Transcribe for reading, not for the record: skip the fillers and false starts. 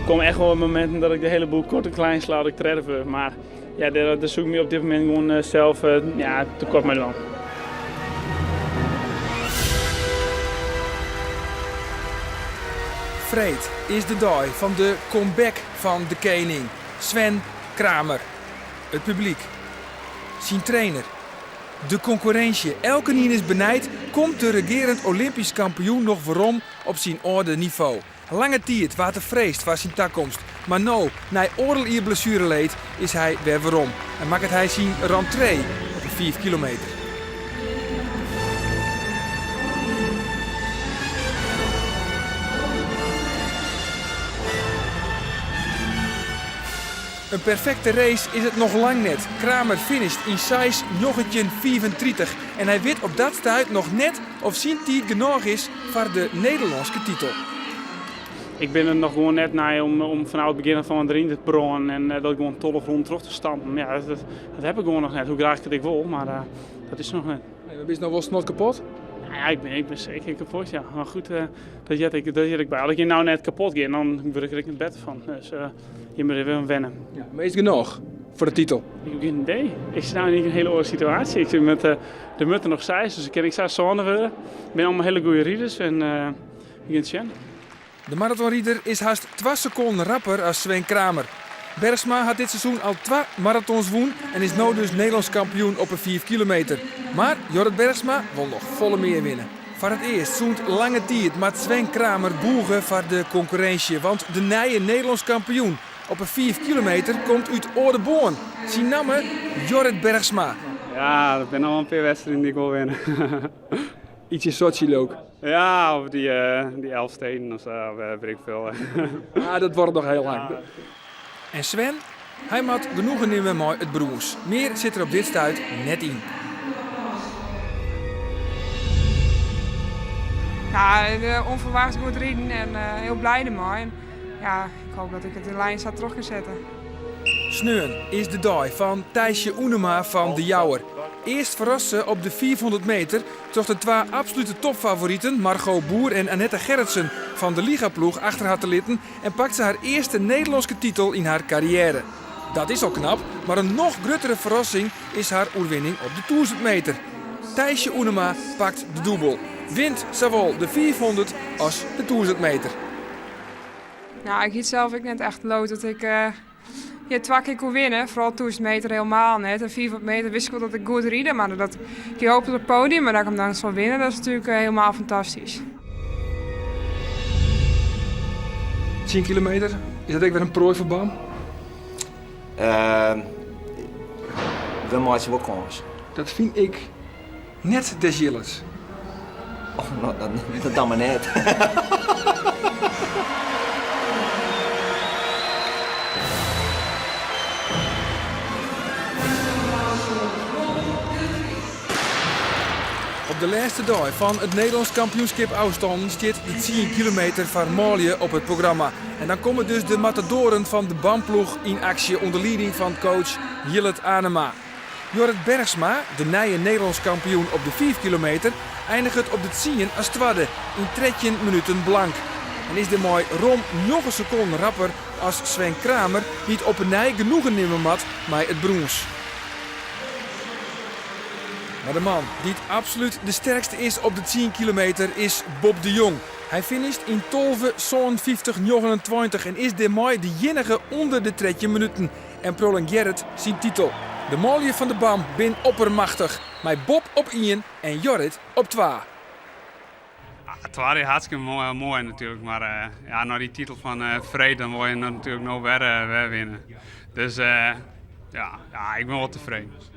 Der komme echt wol mominten dat ik de hiele boel kort en klein sla dat ik tredde wurd. Mar ja, dêr, dêr soe ik my op dit momint gewoan eh, sels eh, ja, tekoart mei dwaan. Freed is de dei fan de comeback fan de kening, Sven Kramer. It publyk, syn trainer, de konkurrinsje, elkenien is benijd, komt de regearend Olympysk kampioen noch werom op syn âlde nivo? Lange tiid waard der freesd foar syn takomst, mar no, nei oardel jier blessuereleed, is hy wer werom en makket hy syn rentree op de fiif kilometer. In perfekte race is it noch lang net. Kramer finisht yn seis njoggentjin fiifentritich en hy wit op dat stuit noch net oft syn tiid genôch is foar de Nederlânske titel. Ik bin der noch gewoan net nei om fanôf it begjin af oan deryn te brânen en dat gewoan 12 ronden troch te stampen. Ja, dat, dat heb ik gewoan noch net, hoe graach ik it ek wol, mar uh, dat is noch net. Nee, maar bist no wol snotkapot? Nou ja, ik bin seker kapot, ja. Mar goed, uh, dat heart ek, dat heart ek by. As ik no net kapot gean, dan wurd ik der ek net better fan. Dus uh, je moatte even wenne. Ja, mar is it genôch foar de titel? Ik heb gjin idee. Ik sit no yn in hiele oare situaasje. Ik sit met uh, de mutten noch seis, dus ik kin ek sa sânde wurde. It binne allegear hiele goede riders en uh, we gean it sjen. De maratonrider is hast twa sekonden rapper as Sven Kramer. Bergsma hat dit seizoen al twa maratons wûn en is no dus Nederlânsk kampioen op 'e fiif kilometer. Mar Jorrit Bergsma wol noch folle mear winne. Foar it earst sûnt lange tiid moat Sven Kramer bûge foar de konkurrinsje, want de nije Nederlânsk kampioen op 'e fiif kilometer komt út Aldeboarn. Syn namme, Jorrit Bergsma. Ja, der binne noch wol in pear wedstriden dy't ik wol winne. Iets in Sotsji leau ik. Ja, of dy, dy Elfsteden of sa, of weet ik veel. Ah, dat duorret noch hiel lang. En Sven? Hy moat genoegen nimme mei it brûns. Mear sit der op dit stuit net yn. Ja, onverwachts goed riden en hiel blij dermei. En ja, ik hoop dat ik it de lijn sa troch kin sette. Sneon is de dei fan Thijsje Oenema fan De Jouwer. Earst ferrast se op de 500 meter troch de twa absolute topfavoriten Margot Boer en Annette Gerritsen fan de Ligaploech achter har te litten en pakt se har earste Nederlânske titel yn har karriêre. Dat is al knap, mar in noch gruttere ferrassing is har oerwinning op de 1000 meter. Thijsje Oenema pakt de dûbel, wint sawol de 500 as de 1000 meter. Nou, ik hie sels ek net echt leaud dat ik ja, twa kear koe winne. Foaral 1000 meter helemaal net. En 500 meter wist ik wol dat ik goed ride, mar dat ik hoop op het podium, mar dat ik him dan soe winne, dat is natuerlik helemaal fantastysk. 10 kilometer, is dat ek wer in proai foar BAM? Uh, we meitsje wol kâns. Dat fyn ik net des Jillets. Oh, no, dat, dat dan mar net. Op de lêste dei fan it Nederlânsk kampioenskip ôfstannen stiet de 10 kilometer foar manlju op it programma. En dan komme dus de matadoren fan de BAM-ploech yn aksje ûnder lieding fan coach Jillert Anema. Jorrit Bergsma, de nije Nederlânsk kampioen op de 5 kilometer, einiget op de 10 as twadde yn 13 minuten blank. En is dêrmei rom njoggen sekonden rapper as Sven Kramer, dy't op 'e nij genoegen nimme moat mei it brûns. Mar de man dy't absolút de sterkste is op de 10 kilometer is Bob de Jong. Hy finisht yn 12 57 29 en is dêrmei de iennige ûnder de 13 minuten en prolongearret syn titel. De manlju fan de BAM bin oppermachtich, mei Bob op ien en Jorrit op twa. Twadde is hartstikke moai, moai natuerlik, mar uh, ja, nei dy titel fan uh, freed dan wol je natuerlik no wer, uh, wer winne. Dus ja, ja, ik bin wol tefreden.